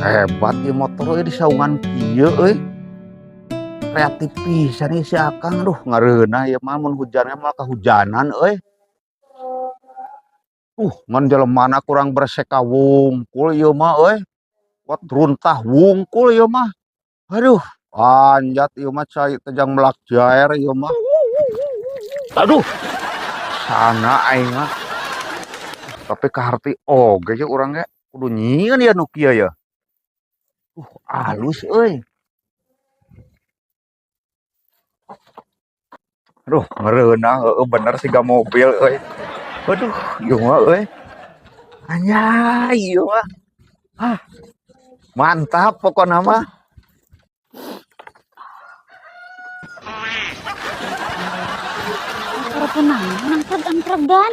Hebat ieu motor euy, di saungan kieu euy. Kreatif pisan ieu si Akang. Aduh, ngareunah ieu mah, mun hujan mah kahujanan euy. Ngan jelemana kurang berseka wungkul ieu mah euy. Wat runtah wungkul ieu mah. Aduh, anjat ieu mah, cai teh jang melak jair ieu mah. Aduh. Sana aing mah. Tapi kaharti oge ye urang ge kudu nyieun ya nu kieu ya. Alus euy. Aduh, ngeureunah heueuh bener siga mobil euy. Aduh, ieu mah euy. Anjay, ieu mah. Ah. Mantap pokona mah. Motor kunaon angkreg-angkregan?